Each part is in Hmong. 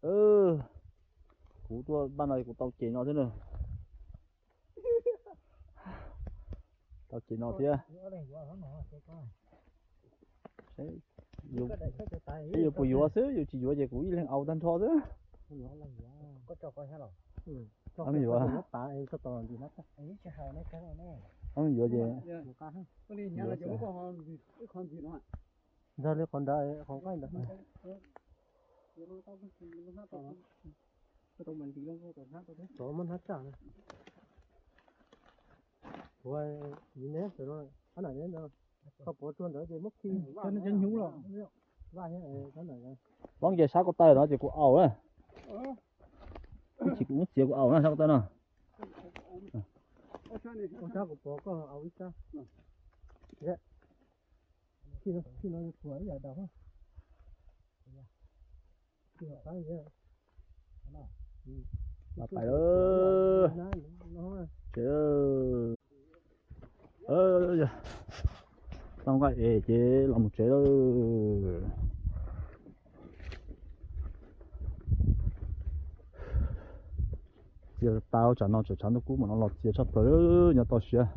Kuv tuaj paj no kuv tau ceg no thiab na. Tau ceg no thiab. Peb yuav puas yuav xwb, yus tsis yuav ces kuv ib leeg aus tag nrho xwb. Yuav. Yuav ces ntag li qhov nrad qhov nqaij ntawd. Muab hnab tsaj. Ua, yus ne, qhov pov tsua ntawd ces muab khi vaj hnyuv los. Vaj hnyuv, poob ces sab ko taw no ces kuv aus na. Ib chim kuv muab txiav kuv aus na sab ko taw no. Ua sab kuv pov koj aus ib sab. Khi no yuav thuam ib yam daus. Pais lawm. Tsev lawm. Tau nqaij es ces los mus tsev lawm. Txias tas tsam no tseem tshav ntuj kub mas no los txias tshaj plaws, nyob toj siab.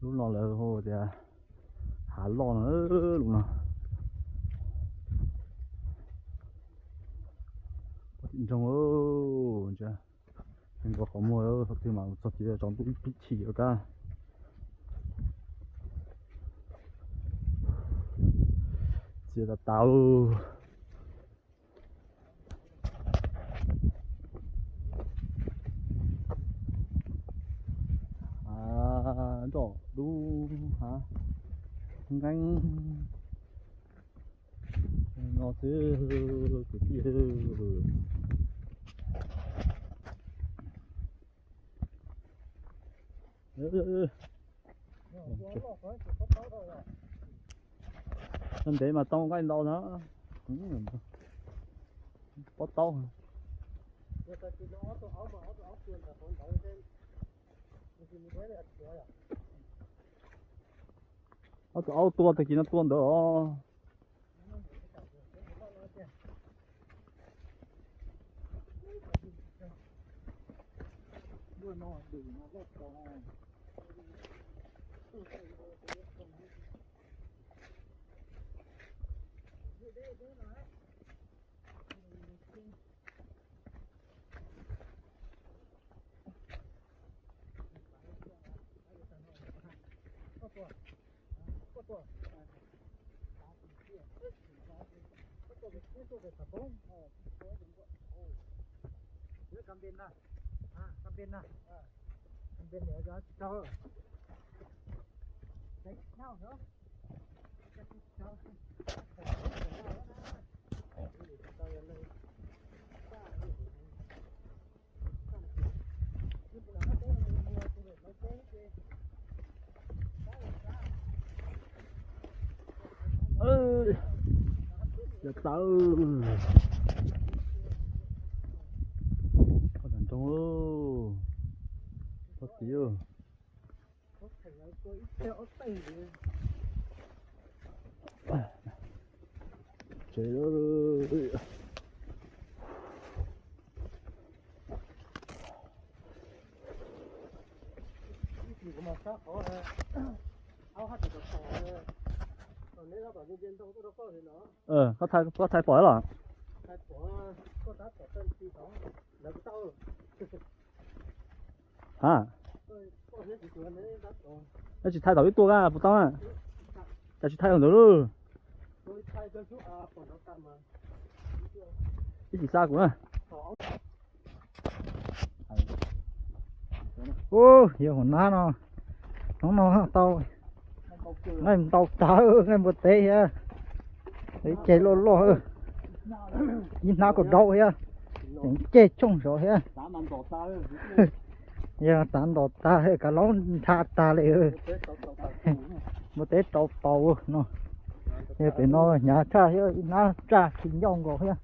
Lub no lawv hu tias hav loj no, lub no. Tim nroog, nrog qhov muag thaum twg mas txog tid tsaus ntuj ib pib chim ua kab. Txias tas tas. Nroj dub hav nqeeb no xwb kwv tij. Ntev mas tau nqaij ntau na. Pob taub. Ob tug aub tua tag kis no tua ntawd os. Yog tawv. Koj nroog, koj tiv. Tsev. Koj thaij pom los? Ha, tsis thaij thaum ib tuaj puas tau na? Cas tsis thaij ntawd lub? Ib tsis xa kuv na. Ub, yog hauv nab no, hnub no tau nqaij ntau tag, nqaij npua teb thiab, ib ceg loj loj, ib hnab kaum daub thiab, ceg tshooj saud thiab. Yog tav ntos tag, kav laub nrha tag li. Npua teb rau paus no. Yog pem no hnyav tshaj thiab, ib hnab tsaj khi ncauj nkaus thiab.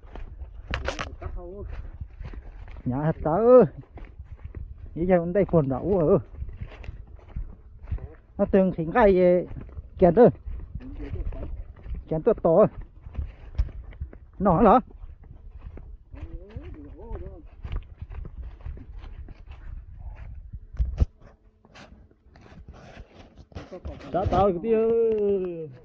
Hnyav tas, ib yawg ntej puag nram ub. No twg nqhis nqaij kiag ntawd. Ceev tuaj tos. Noj los. Rov tau kwv tij.